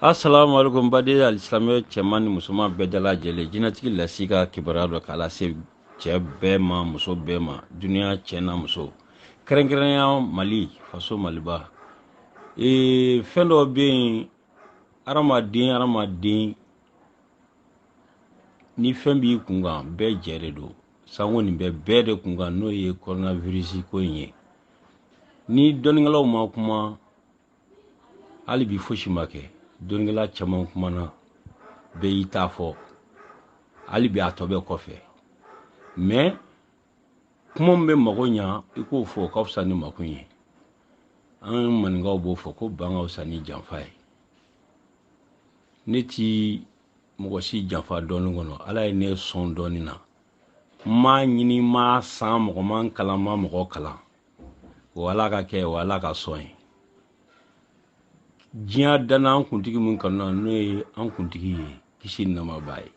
Assalamu alaikum baden alisilamɛ cɛman ni musoman bɛɛ dalajɛlen jinɛtigi lasi ka kibaruya dɔ k'a lase cɛ bɛɛ ma muso bɛɛ ma duniya cɛ n'a muso kɛrɛnkɛrɛnnenya mali faso maliba ee fɛn dɔ bɛ yen hadamaden hadamaden ni fɛn b'i kun kan bɛɛ jɛ de don sanko nin bɛ bɛɛ de kun kan n'o ye coronavirus ko in ye ni dɔnnikɛlaw ma kuma hali bi fosi ma kɛ dɔnnikɛla caman kumana bɛɛ y'i ta fɔ hali bi a tɔ bɛ kɔfɛ mais kuma min bɛ mago ɲa i k'o fɔ o ka fisa ni makun ye an maninkaw b'o fɔ ko ban ka fisa ni janfa ye ne ti mɔgɔ si janfa dɔnni kɔnɔ ala ye ne sɔn dɔnni na n m'a ɲini n m'a san mɔgɔ ma n kalan n ma mɔgɔ kalan o ala ka kɛ o ala ka sɔn ye diɲɛ danna an kuntigi min kanu na n'o ye an kuntigi ye kisi ni nɛɛma b'a ye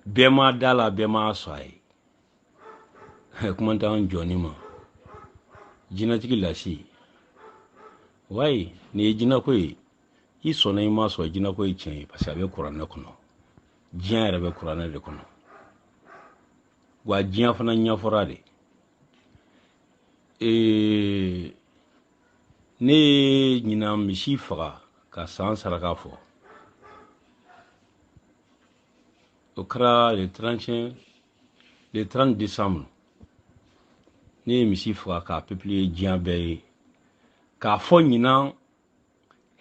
bɛɛ ma da la bɛɛ ma sɔn a ye kuma t'an jɔni ma jinɛtigi lasi wayi nin ye jinɛko ye i sɔnna i ma sɔn jinɛko ye tiɲɛ ye parce que a bɛ kuranɛ kɔnɔ diɲɛ yɛrɛ bɛ kuranɛ de kɔnɔ wa diɲɛ fana ɲɛfɔra de ee ne ye ɲinan misi faga ka san saraka fɔ o kɛra le 31 le 30 décembre ne ye misi faga k'a publier diɲɛ bɛɛ ye k'a fɔ ɲinan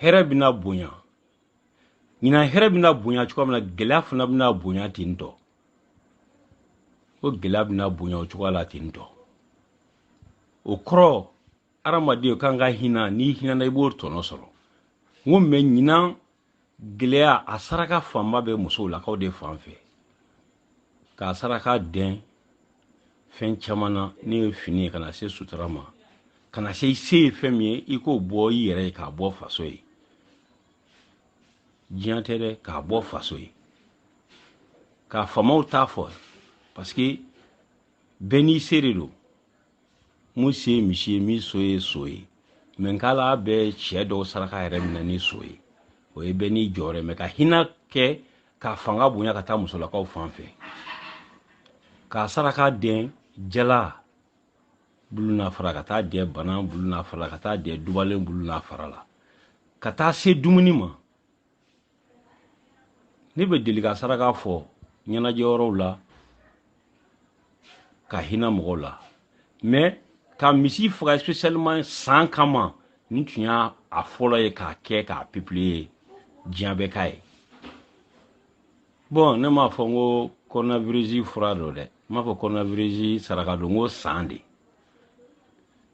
hɛrɛ bɛna bonya ɲinan hɛrɛ bɛna bonya cogoya min na gɛlɛya fana bɛna bonya ten tɔ ko gɛlɛya bɛna bonya o cogoya la ten tɔ o kɔrɔ hadamaden kan ka hinɛ n'i hinɛna i b'o tɔnɔ sɔrɔ n ko mais ɲinan gɛlɛya a saraka fanba bɛ musolakaw de fan fɛ k'a saraka dɛn fɛn caman na ne ye fini ye ka na se sutura ma ka na se i se ye fɛn min ye i k'o bɔ i yɛrɛ ye k'a bɔ faso ye diɲɛ tɛ dɛ k'a bɔ faso ye k'a faamaw t'a fɔ parce que bɛɛ n'i se de don mun se ye misi ye min so ye so ye mais k'ala bɛ cɛ dɔw saraka yɛrɛ minɛ ni so ye o ye bɛɛ n'i jɔyɔrɔ ye mais ka hinɛ kɛ k'a fanga bonya ka taa musolakaw fan fɛ k'a saraka dɛn jala bulu n'a fara ka taa dɛn bana bulu n'a fara ka taa dɛn dubalen bulu n'a fara la ka taa se dumuni ma ne bɛ deli ka saraka fɔ ɲɛnajɛyɔrɔw la ka hinɛ mɔgɔw la mais ka misi faga spécialement san kama nin tun y'a a fɔlɔ ye k'a kɛ k'a publier diɲɛ bɛɛ k'a ye bon ne m'a fɔ n ko coronavirus fura don dɛ n m'a fɔ coronavirus saraka don n ko san de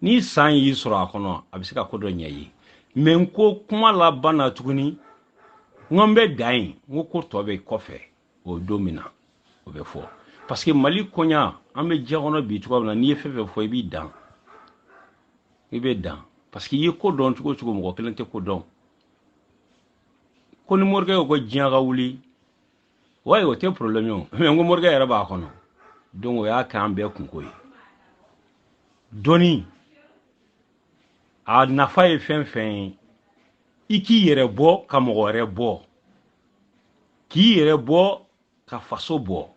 ni san y'i sɔrɔ a kɔnɔ a bɛ se ka ko dɔ ɲɛ i ye mais n ko kuma laban na tuguni n ko n bɛ dan yen n ko ko tɔ bɛ kɔfɛ o don min na o bɛ fɔ parce que mali koɲa an bɛ diɲɛ kɔnɔ bi cogoya min na n'i ye fɛn fɛn fɔ i b'i dan i bɛ dan parce que i ye ko dɔn cogo o cogo mɔgɔ kelen tɛ ko dɔn ko ni morikɛ ko ko diɲɛ ka wuli wayi o tɛ problème ye o mais n ko morikɛ yɛrɛ b'a kɔnɔ donc o y'a kɛ an bɛɛ kunko ye dɔnni a nafa ye fɛn fɛn ye i k'i yɛrɛ bɔ ka mɔgɔ wɛrɛ bɔ k'i yɛrɛ bɔ ka faso bɔ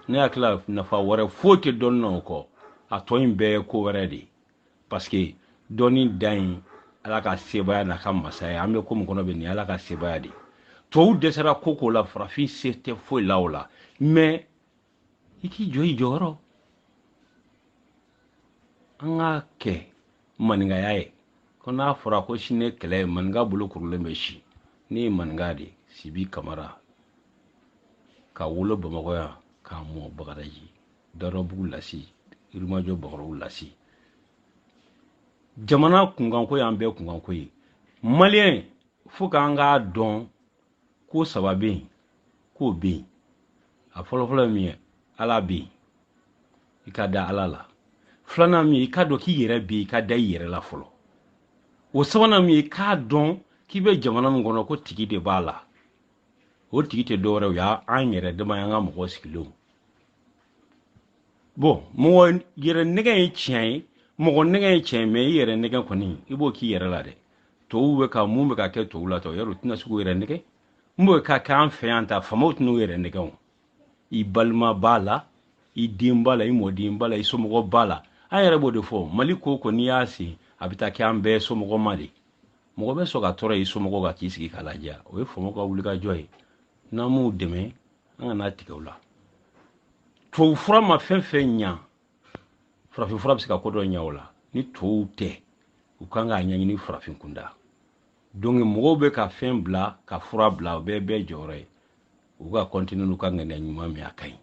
ne hakili la nafa wɛrɛ foyi tɛ dɔnni na o kɔ a tɔ in bɛɛ ye ko wɛrɛ de ye parce que dɔnni dan ye ala ka sebaaya n'a ka masaya an bɛ ko min kɔnɔ bi nin ye ala ka sebaaya de ye tubabu dɛsɛra ko ko la farafin se tɛ foyi la o la mais i k'i jɔ i jɔyɔrɔ an k'a kɛ maninkaya ye ko n'a fɔra ko sini ye kɛlɛ ye maninka bolo kurulen bɛ si ne ye maninka de ye sibi kamara ka wolo bamakɔ yan k'a mɔ bagadaji darɔbugu lasi yirimajɔ bakɔrɔw lasi jamana kunkanko y'an bɛɛ kunkanko ye maliyɛn fo k'an k'a dɔn ko saba bɛ yen k'o bɛ yen a fɔlɔfɔlɔ ye min ye ala bɛ yen i ka da ala la filanan min ye i k'a dɔn k'i yɛrɛ bɛ yen i ka da i yɛrɛ la fɔlɔ o sabanan min ye i k'a dɔn k'i bɛ jamana min kɔnɔ ko tigi de b'a la o tigi tɛ dɔwɛrɛ o y'an yɛrɛ dama ye an ka mɔgɔ sigilenw bon mɔgɔ yɛrɛ nɛgɛ ye tiɲɛ ye mɔgɔ nɛgɛ ye tiɲɛ ye mais i yɛrɛ nɛgɛ kɔni i b'o k'i yɛrɛ la dɛ Tɔw bɛ ka mun bɛ ka kɛ tɔw la tɔ yɔrɔ u tɛna se k'u yɛrɛ nɛgɛ. Mun bɛ ka kɛ an fɛ yan ta, faamaw tɛn'u yɛrɛ nɛgɛ o. I balima b'a la, i den b'a la, i mɔden b'a la, i somɔgɔ b'a la. An yɛrɛ b'o de fɔ, Mali ko ko n'i y'a sen a bɛ taa kɛ an bɛɛ somɔgɔ ma de. Mɔgɔ bɛ sɔn ka tɔɔrɔ i somɔgɔw kan k'i sigi k'a lajɛ, o ye faamaw ka wulikajɔ ye. N'an m'u dɛmɛ, an kana tigɛ u la. Tubabu fura ma fɛn fɛn ɲa, farafin fura bɛ se ka ko dɔ ɲa o la. Ni tubabuw tɛ, u kan k'a ɲɛɲini farafin kunda. Donc mɔgɔw bɛ ka fɛn bila ka fura bila, o bɛɛ bɛɛ jɔyɔrɔ ye. U ka continuer n'u ka ŋaniya ɲuman min, a ka ɲi.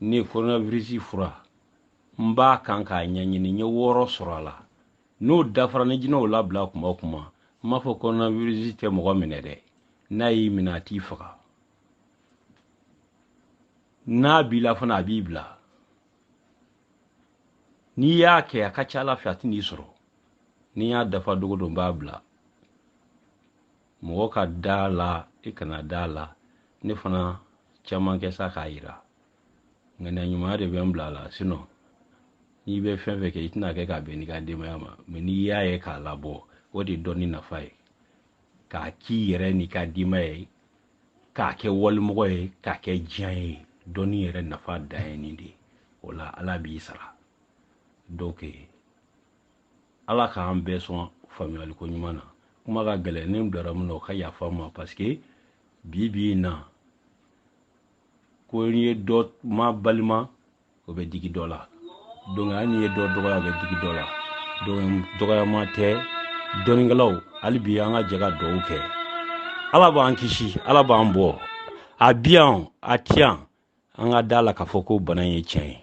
Ne ye coronavirus fura, n b'a kan k'a ɲɛɲini, n ye 6 sɔrɔ a la. N'o dafara, ni jinɛw labila kuma o kuma, n m'a fɔ coronavirus tɛ mɔgɔ minɛ dɛ. N'a y'i minɛ, a t'i faga. N'a b'i la fana, a b'i bila. N'i y'a kɛ, a ka ca ala fɛ a tɛn'i sɔrɔ. N'i y'a dafa dogo dɔ, n b'a bila. Mɔgɔ ka da la, i kana da la. Ne fana caman kɛ sa k'a yira. Ŋaniya ɲumanya de bɛ n bila a la. Sinon n'i bɛ fɛn fɛn kɛ, i tɛna kɛ k'a bɛn n'i ka denbaya ma. Mais n'i y'a ye k'a labɔ, o de ye dɔnni nafa ye. K'a k'i yɛrɛ n'i ka denbaya ye, k'a kɛ walimɔgɔ ye, k'a kɛ diɲɛ ye. Dɔnni yɛrɛ nafa dan ye nin de ye. O la Ala b'i sara. Donc Ala k'an bɛɛ sɔn faamuyaliko ɲuman na. Kuma ka gɛlɛn, ni n bilara mun na, o ka yafa n ma, parce que bi bi in na, ko n'i ye dɔ ma balima, o bɛ digi dɔ la. Donc hali n'i ye dɔ dɔgɔya, o bɛ digi dɔ la. Donc dɔgɔyama tɛ. Dɔnnikɛlaw, hali bi an ka jɛ ka dugawu kɛ. Ala b'an kisi, Ala b'an bɔ. A bi yan, a ti yan, an ka da la k'a fɔ ko bana in ye tiɲɛ ye.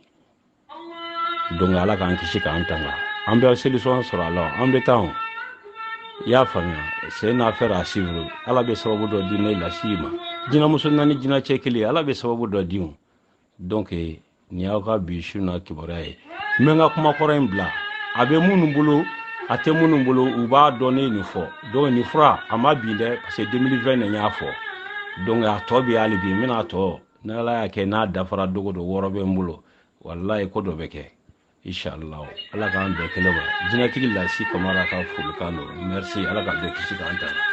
Donc Ala k'an kisi k'an tanga. An bɛ solution sɔrɔ a la, an bɛ taa o. I y'a faamuya, c'est une affaire à suivre. Ala bɛ sababu dɔ di ne lasi ma. Jinɛmuso naani, jinɛcɛ kelen, Ala bɛ sababu dɔ di o. Donc nin y'aw ka bi su na kibaruya ye. N bɛ n ka kuma kɔrɔ in bila. A bɛ minnu bolo, a tɛ minnu bolo, u b'a dɔn ne ye nin fɔ. Donc nin fura a ma bin dɛ, parce que 2020 de n y'a fɔ. Donc a tɔ bɛ hali bi, n bɛna a tɔ, n'Ala y'a kɛ n'a dafara dogo dɔ, 6 bɛ n bolo. Walayi ko dɔ bɛ kɛ. Inshallah, Ala k'an bɛn kelen ma. Jinɛtigi Lasi Kamara ka folikan don. Merci, Ala ka bɛɛ kisi k'an tanga.